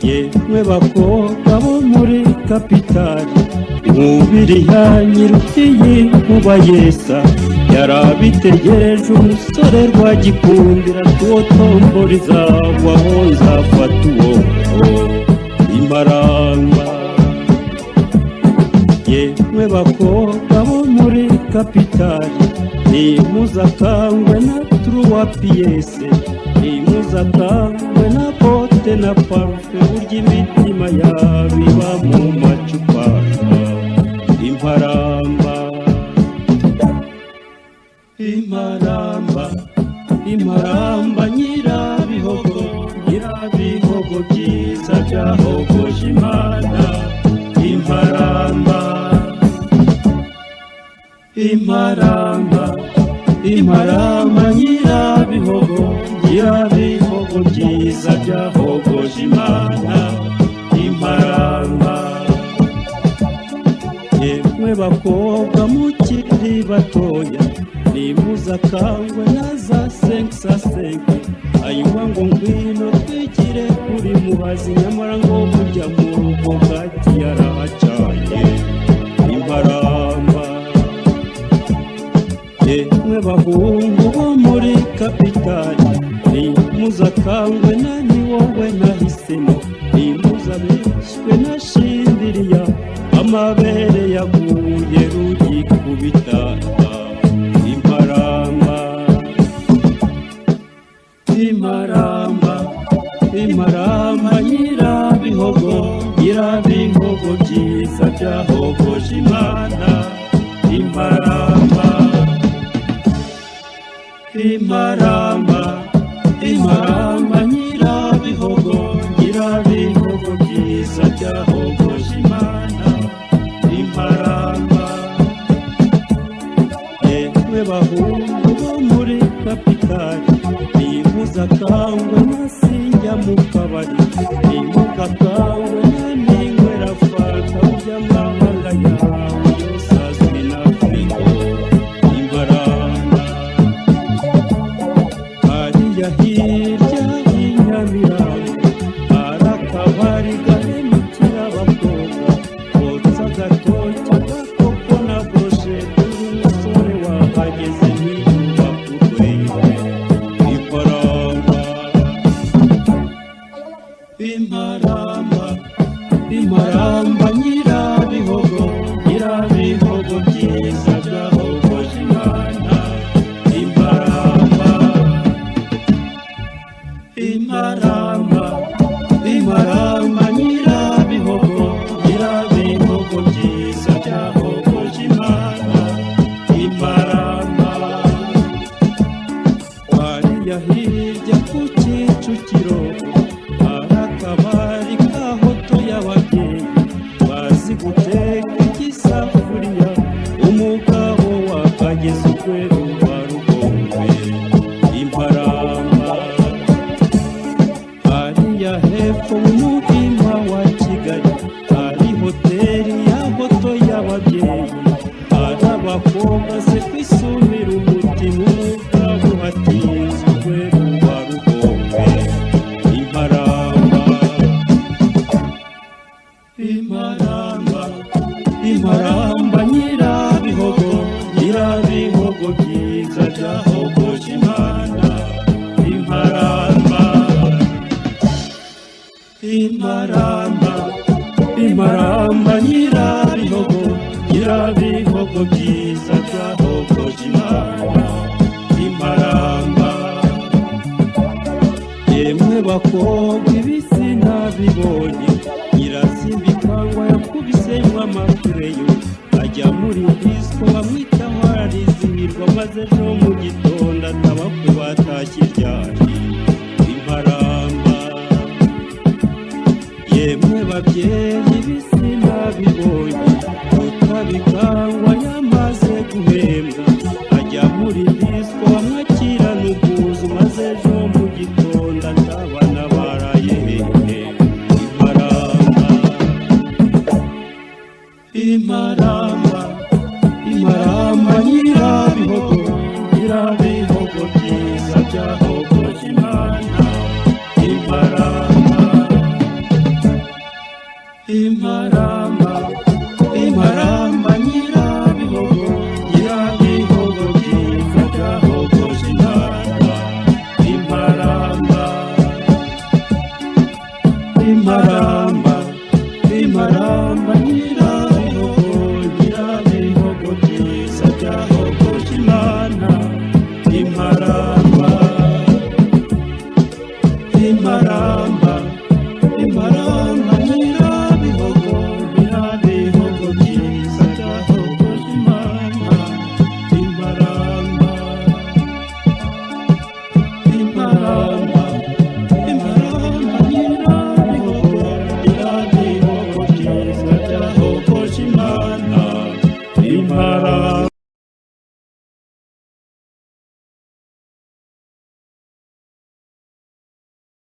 Yemwe bakobwa bo muri kapitali, inkubiri yanyirutiye nkuba yesa, yarabitegereje umusore rwagikundira, tuwo tombora izagwaho nzafata uwo imparamba. Yemwe bakobwa bo muri kapitali, nimuzakangwe na trois pièces, nimuzakangwe na bottes na parufe, burya imitima yabiba mu macupa imparamba. Imparamba, imparamba, nyirabihogo, nyirabihogo byiza byahogoje Imana. Imparamba, imparamba, imparamba, nyirabihogo, nyirabihogo byiza byahogoje Imana. Imparamba. Yemwe bakobwa mukiri batoya, nimuzakangwe na za 505, hanyuma ngo ngwino twigire kuri mubazi, nyamara ngo burya mu rugo bwaki yarahacanye. Imparamba. Yemwe bahungu bo muri kapitali, nimuzakangwe na ni wowe nahisemo, nimuzabeshywe na shindiriya, amabere yaguye rugikubita. Imparamba, imparamba, imparamba, nyirabihogo, nyirabihogo byiza byahogoje Imana. Imparamba, imparamba, imparamba, nyirabihogo, nyirabihogo byiza byahogoje Imana. Imparamba. Yemwe bahungu bo muri kapitali, nimuzakangwe na sinjya mu kabari, nimugakangwe na ninywera fanta, burya amabanga yawe yose azwi na firigo. Imparamba. Hariya hirya y'iNyamirambo hari akabari gahemukira abakobwa, kotsa agatoki, agakoko na brochette, umusore wahageze ntiyubaka urwego. Imparamba, imparamba, imparamba, nyirabihogo, nyirabihogo byiza byahogoje Imana. Imparamba, imparamba, imparamba, nyirabihogo, nyirabihogo byiza byahogoje Imana. Imparamba. Hariya hirya ku Kicukiro hari akabari ka hoto y'ababyeyi, bazi guteka igisafuriya, umugabo wakageze urwego rwa rugombe. Imparamba. Hariya hepfo mu muhima wa Kigali hari hoteli ya hoto y'ababyeyi, hari abakobwa ze kwisumira umutima, umugabo hatinze urwego rwa rugombe. Imparamba, imparamba, imparamba, nyirabihogo, nyirabihogo byiza byahogoje Imana. Imparamba, imparamba, imparamba, nyirabihogo, nyirabihogo byiza byahogoje Imana. Imparamba. Yemwe bakobwa, ibisi nabibonye, nyirasimbikangwa yakubisemo amakureyo, ajya muri disco bamwitaho arizihirwa, maze ejo mu gitondo atabakwe batashye iryari. Imparamba. Yemwe babyeyi, ibisi nabibonye, rutabikangwa yamaze guhembwa, ajya muri disco bamwakirana ubwuzu, maze ejo mu gitondo atabana baraye hehe. Imparamba, imparamba, imparamba, nyirabihogo, nyirabihogo byiza byahogoje Imana. Imparamba, Imaramba, imaramba, nyirabihogo, nyirabihogo byiza byahogoje Imana. Imaramba, imaramba.